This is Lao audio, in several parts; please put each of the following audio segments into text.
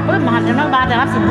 ເອີ ມາຫາແນວນັ້ນບາດແຕ່ຮັບສິນ.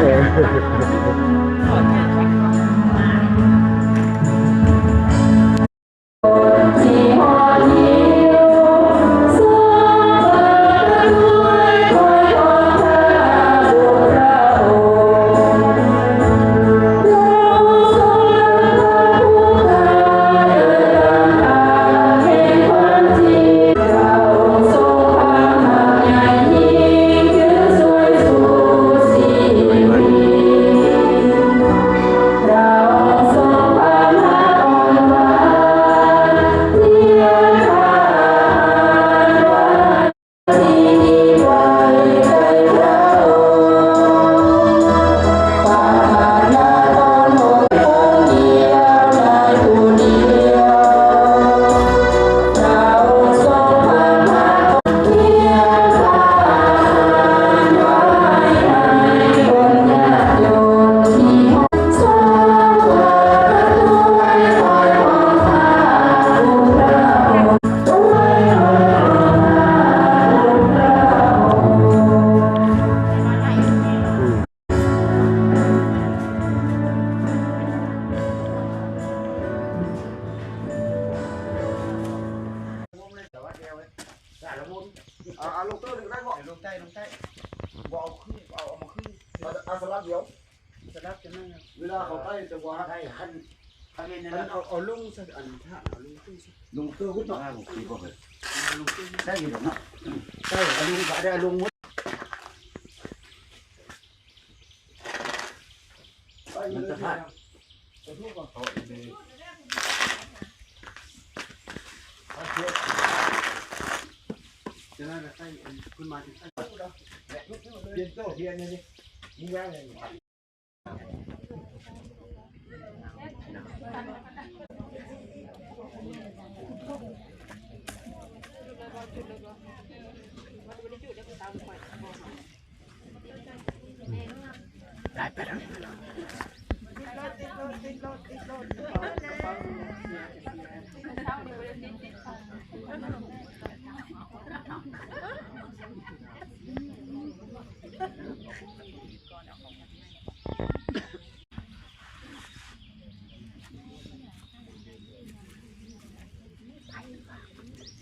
ເອົາ ເອົາລົງເຕີນກໍໄດ້ບໍ່? ລົງໃຕ້ ລົງໃຕ້ ບໍ່ເອົາຂຶ້ນ ເອົາ ເອົາມາຂຶ້ນ ເອົາ ເອົາສະຫຼັບດຽວ ສະຫຼັບຈະນັ້ນ ເວລາເຂົາໃຕ້ຈະບໍ່ຮັກ ໃຕ້ ຄັນ ຄັນເຫັນນັ້ນ ເອົາ ເອົາລົງຊະ ອັນຖ້າເອົາລົງເຕີນ ລົງເຕີນພຸ້ນເນາະ ເອົາລົງເຕີນ ໄດ້ຢູ່ດອກເນາະ ໃຕ້ ເອົາລົງ ເອົາລົງໝົດ. ມັນສະພາບ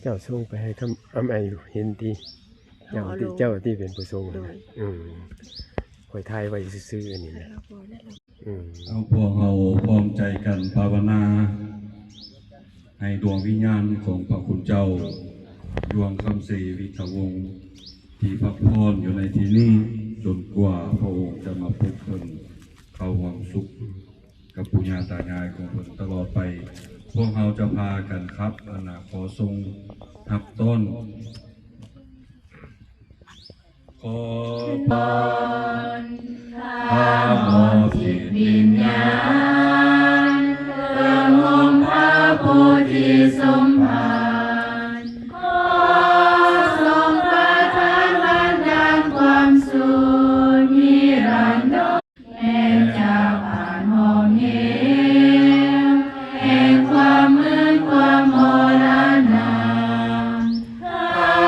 ເຈົ້າສົ່ງໄປໃຫ້ຄຳອຳໄອຢູ່ ເຫັນຕິ ເຈົ້າຕິ ເຈົ້າຕິເປັນຜູ້ສົ່ງ ໂດຍ ອືມ ຂ້ອຍຖ່າຍໄວ້ຊື່ໆ ອັນນີ້ນະ ອືມ ເອົາ ພວກເຮົາພ້ອມໃຈກັນພາວະນາ ໃຫ້ດວງວິນຍານຂອງພະຄຸນເຈົ້າ ດວງຄຳເສວິທະວົງ ທີ່ພັກຜ່ອນຢູ່ໃນທີ່ນີ້ ຈົນກວ່າພະອົງຈະມາປຸກເພິ່ນເຂົ້າຮ່ວມສຸກ ກັບປູ່ຍ່າຕາຍາຍຂອງເພິ່ນຕະຫຼອດໄປ. ພວກເຮົາຈະພາກັນຂັບ ອັນນາ ຂໍຊົງຮັບຕ້ອນ ຂໍພອນ ຂ້າມອບຈິດວິນຍານ ເຄື່ອງຫົ່ມຜ້າຜູ້ທີ່ສົມພານ ຂໍຊົງປະທານບັນດານຄວາມສຸກນິລັນດົນ. ແມ່ເຈົ້າອາດຫອມແຫ້ງແຫ່ງຄວາມມືນຄວາມມໍລະນະ ຂ້າ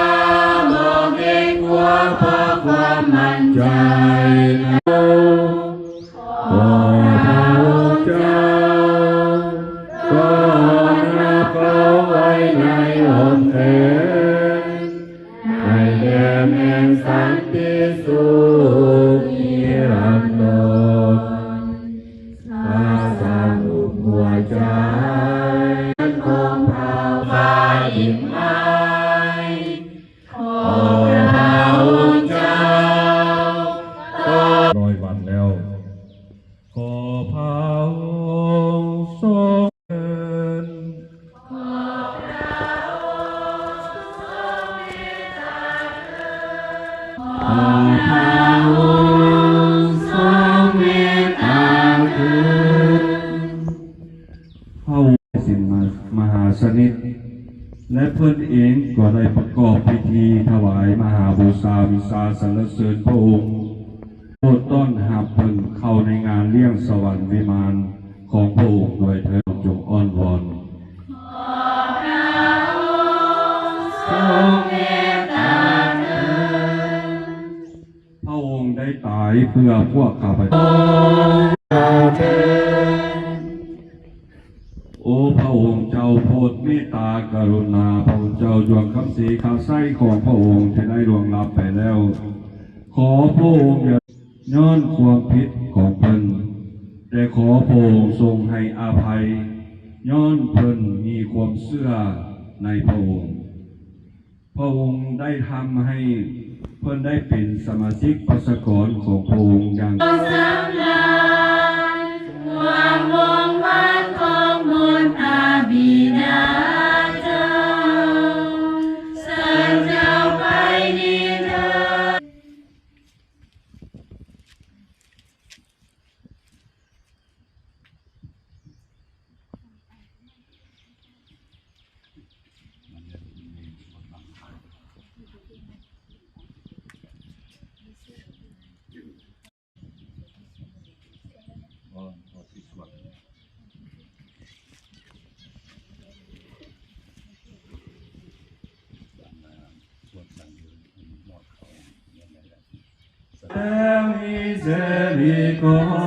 ບໍ່ເກງກົວເພາະຄວາມໝັ້ນໃຈໃນ ຂໍພະອົງເຈົ້າ ຕ້ອນຮັບເຂົາໄວ້ໃນອ້ອມແຂນ ໃຫ້ແດ່ແມ່ນສັນຕິສຸກນິລັນດົນ ພາສາອຸບຫົວໃຈຂອງພະ ຟ້າອີກໄໝ ຂໍພະອົງເຈົ້າ ຮ້ອຍວັນແລ້ວ ຂໍພະອົງຊົງເຊີນ ຂໍພະອົງຊົງເມດຕາຄືນ ພະອົງສິນມະຫາຊະນິດ ແລະ ເພິ່ນເອງກໍໄດ້ປະກອບພິທີຖວາຍມະຫາບູຊາວິຊາສັນລະເສີນພະອົງ ໂປດຕ້ອນຮັບເພິ່ນເຂົ້າໃນງານລ້ຽງສະຫວັນວິມານຂອງພະອົງດ້ວຍເທີ້ນ. ຈົ່ງອ້ອນວອນ ຂໍພະອົງຊົງເມດຕາເທີ້ນ. ພະອົງໄດ້ຕາຍ ເພື່ອພວກຂ້າພະເຈົ້າ. ໂອພະອົງເຈົ້າໂຜດເມດຕາກະລຸນາ, ພະອົງເຈົ້າດວງຄຳສີຂາວໃສຂອງພະອົງທີ່ໄດ້ລ່ວງລັບໄປແລ້ວ, ຂໍພະອົງຢ່າຍ້ອນຄວາມຜິດຂອງເພິ່ນ, ແຕ່ຂໍພະອົງຊົງໃຫ້ອະໄພ ຍ້ອນເພິ່ນມີຄວາມເຊື່ອໃນພະອົງ. ພະອົງໄດ້ທຳໃຫ້ເພິ່ນໄດ້ເປັນສະມາຊິກປະຊາກອນຂອງພະອົງຢ່າງ ສຳລານຄວາມວົງວານຂອງບຸນພະບິດາເຈົ້າ, ເຊີນເຈົ້າໄປນິນທາ.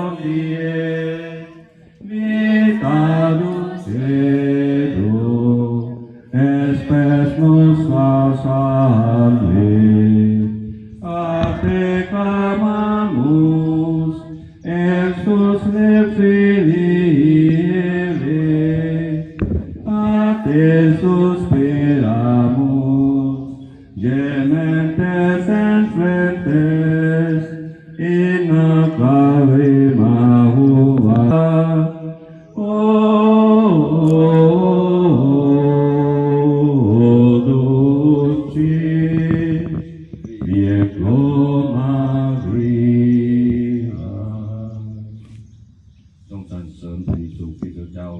Misericordiae vitarum cedro, et spes nos salve, a te clamamus, exsultes filii Hevae, a te suspiramus, gementes et infractes in lacrimae huiae. O dulcis Virgo Maria. ຈົ່ງສັນເສີນພະເຢຊູຄຣິດເຈົ້າ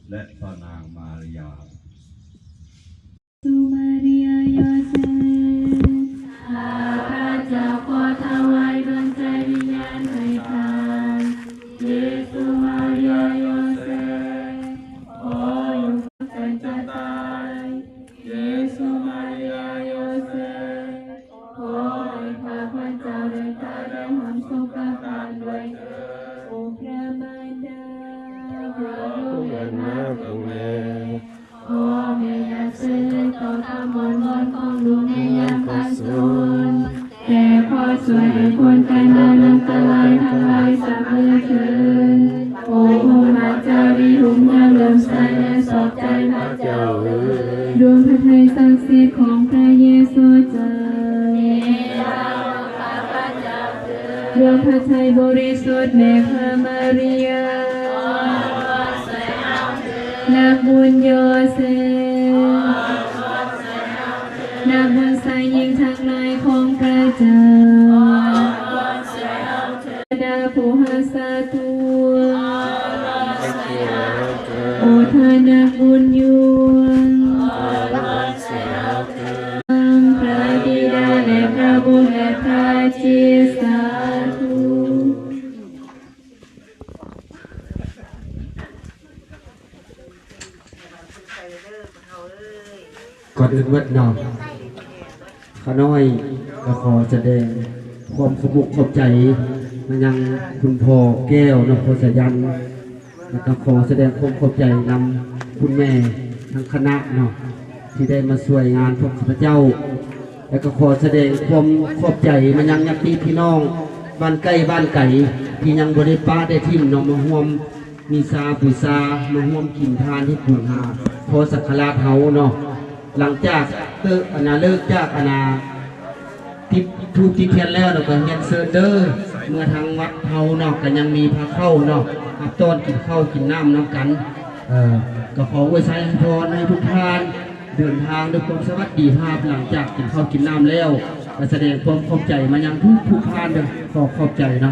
ແລະ ພະນາງມາລິຍາ. ສຸມາຣິຍາໂຢເຊບ ຂ້າພະເຈົ້າຂໍຖວາຍດວງໃຈວິນຍານໃຫ້ທ່ານ. ເຢຊູ ມາຣິຍາ ໂຢເຊບ ຂໍຢູ່ກັບເຈົ້າຕາຍ. ເຢຊູ ມາຣິຍາ ໂຢເຊບ ຂໍໃຫ້ຂ້າພະເຈົ້າໄດ້ຕາຍແລ້ວຮ່ວມສຸກກັບທ່ານດ້ວຍເທີ້ນ. ໂອພະມານດາ ພະຜູ້ເກີດມາເປັນແມ່ ຂໍແມ່ຢ່າເຊີຍຕໍ່ຄຳອ້ອນວອນຂອງລູກໃນຍາມປະສົນ, ແຕ່ຂໍຊ່ວຍໃຫ້ພົ້ນໄພມານອັນຕະລາຍທັງຫຼາຍສະເໝີເທີ້ນ. ໂອໂອພະມາຈາຣີຮຸ່ງເຮືອງເຫຼື້ອມໃສແລະຊອບໃຈພະເຈົ້າເອີຍ, ດວງພະໄທສັກສິດຂອງພະເຢຊູເຈົ້າ, ດວງພະໄທບໍລິສຸດແມ່ພະມາຣິຍາ ນັກບຸນໂຢເຊບ ນັກບຸນຊາຍຍິງທັງຫຼາຍຂອງພະເຈົ້າ, ບັນດາຜູ້ຮັກສາຕົວ, ໂອທ່ານນັກບຸນຢວງ, ພະບິດາ ແລະ ພະບຸດ ແລະ ພະຈິດ ສາທຸ. ກ່ອນອື່ນໝົດເນາະ ຂ້ານ້ອຍກໍຂໍສະແດງຄວາມຂອບອົກຂອບໃຈມາຍັງຄຸນພໍ່ແກ້ວເນາະ ພໍ່ສາຍັນ ແລ້ວກໍຂໍສະແດງຄວາມຂອບໃຈນຳຄຸນແມ່ທັງຄະນະເນາະ ທີ່ໄດ້ມາຊ່ວຍງານພວກຂ້າພະເຈົ້າ. ແລ້ວກໍຂໍສະແດງຄວາມຂອບໃຈມາຍັງຍາດຕິພີ່ນ້ອງບ້ານໃກ້ບ້ານໄກ ທີ່ຍັງບໍ່ໄດ້ປະໄດ້ຖິ້ມເນາະ ມາຮ່ວມມິສາບູຊາ ມາຮ່ວມກິນທານເຮັດບຸນຫາພໍ່ສັງຄະລາດເຮົາເນາະ. ຫຼັງຈາກເຕີບ ອັນນາ ເລີກຈາກ ອັນນາ ຕິດທູບຕິດທຽນແລ້ວເນາະ ກໍຮຽນເຊີນເດີ ເມືອທາງວັດເຮົາເນາະ ກໍຍັງມີພາເຂົ້າເນາະ ຮັບຕ້ອນກິນເຂົ້າກິນນ້ຳນຳກັນ. ເອີ ກໍຂໍອວຍໄຊໃຫ້ພອນໃຫ້ທຸກທ່ານ ເດີນທາງດ້ວຍຄວາມສະຫວັດດີພາບ ຫຼັງຈາກກິນເຂົ້າກິນນ້ຳແລ້ວ ກໍສະແດງຄວາມຂອບໃຈມາຍັງທຸກໆທ່ານເດີ ຂໍຂອບໃຈເນາະ.